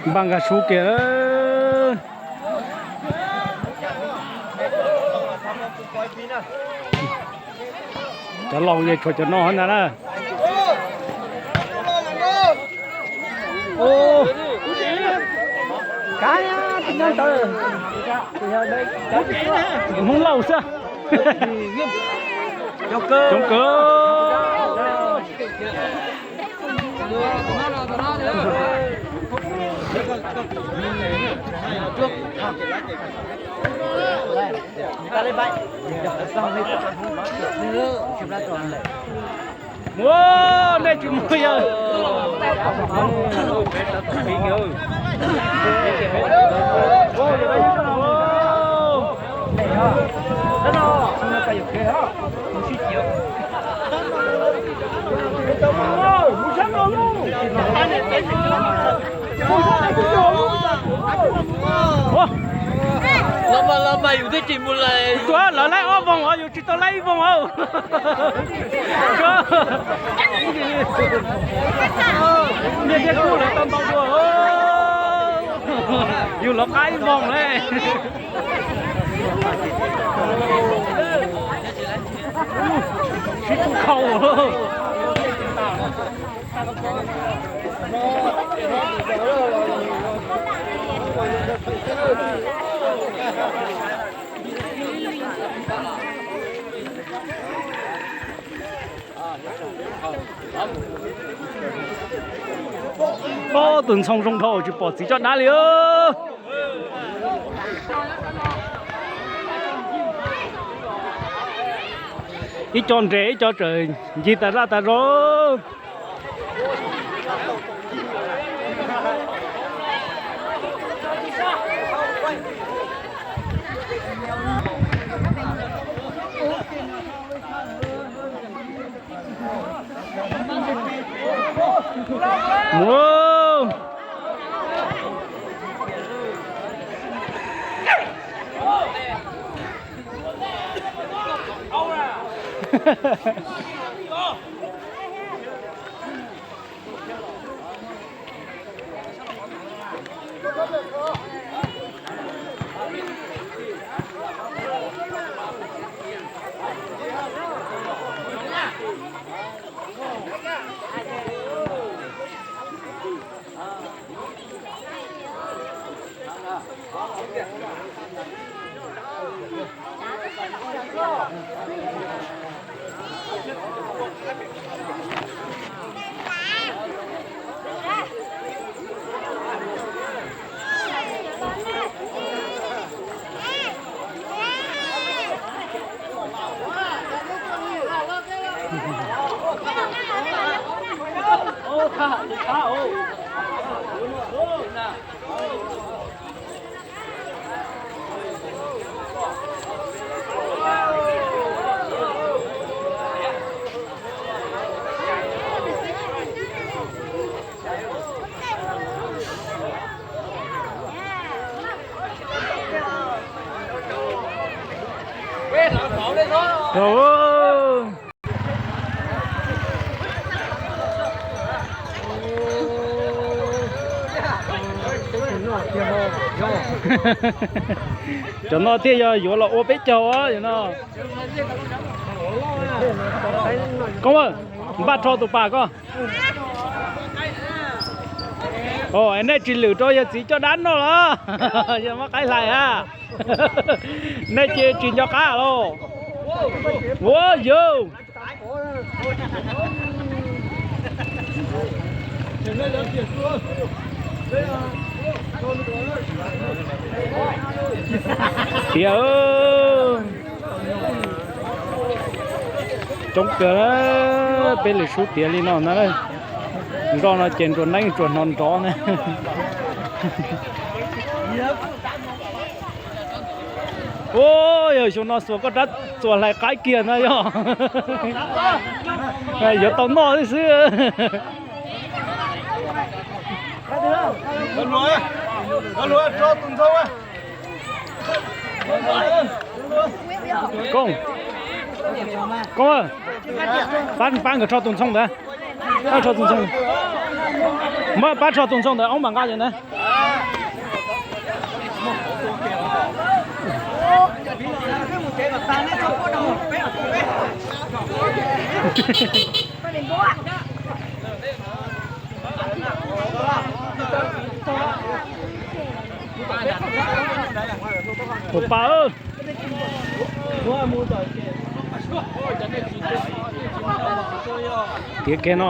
Npaj nkag sub kiag. Cov laus ces tshuav cov no ntag na. Hmoob Lauj xwb. Coob kawg. Ua, nej tsis muaj yawg. Ua, los mas los mas yus twb tsis mus lawm. Tuav lawv laib ob voog os, yus tsis tau laib ib voog os. Niaj thiab kub lawv tau ntau dua. Yus los qab ib voog lawm. Sib tub khau. Ob tug ntxhoo zoo dhau tsis pom txiv coj dab li. Ib co nres ib co tseem ncig tas zaj tas zog. Mus. Cov no thiaj yog yuav los ua peb caug no. Koob, npaj rho tus pas koj. Nej tsis lwm rau yawg txiv coj dab noj los? Yog muab qaib hlais a. Nej ces tsis nco qab los? Ua yawg. Tiag, coob kawg, peb lwm sub tiav li no na. Zoj no ces nruas neeb tsuas hnov nrov na. Ua, yog xyoo no xuas koj rab txuas hlais qaib kiag na yog. Yuav tau noj xwb. Koob, Koob, pab, pab nkawd rho tus ntxhoo ntawd. Pab rho tus ntxhoo. Muab pab rho tus ntxhoo ntawd oob mam nqa yog na. Tus pa, tiav kiag no.